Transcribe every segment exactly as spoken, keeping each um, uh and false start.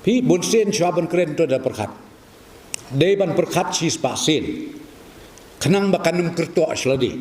Hi bun sien shuwa ban kren to da pyrkhat. Dei ban pyrkhat shi spah sien. Khnang ba kan ym kyrtoh shladi.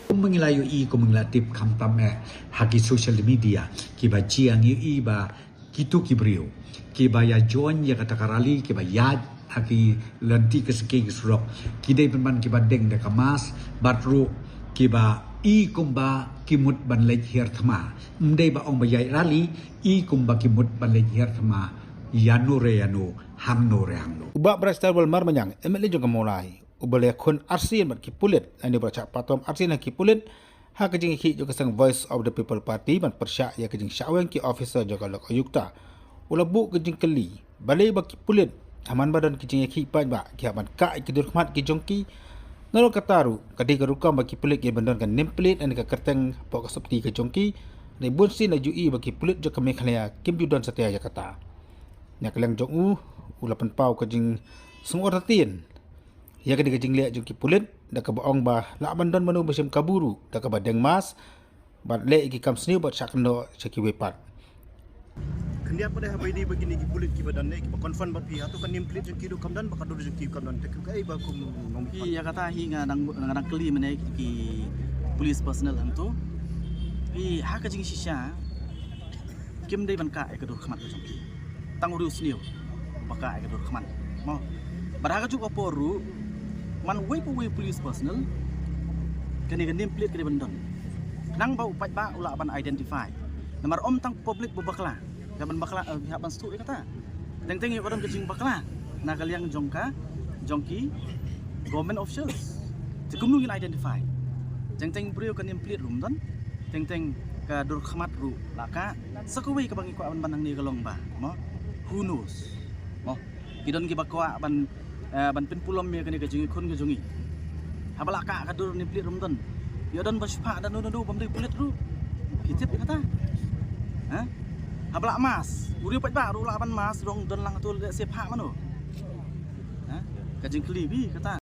Kum ngi la ïohi, kum ngi la tip khamtam eh ha ki social media, kiba jiang ïohi ba kitu ki briew kiba ïa join ïa kata ka rally, kiba ïaid ha ki lynti ki syngkien ki surok, ki dei pynban kiba deng da ka mask, bad ruh kiba i kumba ki mut ban leit hiar thma. Ym dei ba ong ba ïaid rally, i kumba ki mut ban leit hiar thma, ïano re ïano, hangno re hangno. U Bah Brightstarwell Marmanyang, M L A jong ka Mawlai, uba la khun arsien bad ki pulit, lane uba la shah patrol arsien ha ki pulit, ha ka jingïakhih jong ka seng Voice of the People Party ban pyrshah ïa ka jingshah weng ki officer jong ka Lok Ayukta, u la buh ka jingkylli balei ba ki pulit, ha man ba don ka jingïakhih paidbah, ki hap ban kah ïa ka dur khmat ki jong ki. Nalor kata ruh, ka dei ka rukom ba ki pulit ki ban don ka name plate lane ka kyrteng hapoh ka sopti ka jong ki. Dei bun sien la ju ïohi ba ki pulit jong ka Meghalaya kim ju don satia ïa kata. Na ka liang jong u, u la pynpaw ka jingsngewthuh ïa kane ka jingleh jong ki pulit, da kaba ong ba lah ban don mano ba shim kabu ruh da kaba deng mask, bad leh ïa ki kam sniew bad shah kynnoh sha kiwei pat. Khyndiat pat de haba ïadei bad kine ki pulit kiba don ne, kiba confront bad phi, hato ka name plate jong ki ruh kam don, ba ka dur jong ki kam don, te kaei ba kum nongmihkhmat? Ïa kata hi nga dang, nga dang kylli mynne ki police personnel hangto. Phi, ha ka jingshisha kim dei ban kah ïa ka dur khmat ka jong ki. Tang u riew sniew ba kah ïa ka dur khmat, mo. Bad ha kajuh ka por ruh, man uwei pa uwei u police personnel, kane ka name plate ka dei ban don, khnang ba u paidbah u lah ban identify. Namar ym tang public ba bakla, ka ban bakla, eh, hap ban sngewthuh ïa kata. Teng teng ïoh ka don ka jingbakla na ka liang jong ka, jong ki government officials. Te kumno ngin identify? Teng teng briew ka name plate ruh ym don, teng teng ka dur khmat ruh la kah. Sa kawei kaba ngi kwah ban ban hangne ka long ba, mo, who knows? Mo, ki don kiba kwah ban, eh, ban pynpulom ïa kane ka jingïakhun ka jong ngi. Haba la kah ka dur name plate ruh ym don, ïoh don ba shiphah da uno uno bym dei pulit ruh. Phi tip ïa kata? Ha? Haba la mask, u riew paidbah ruh lah ban mask, rong don lang hato leh shiphah mano. Ha? Ka jingkylli phi kata.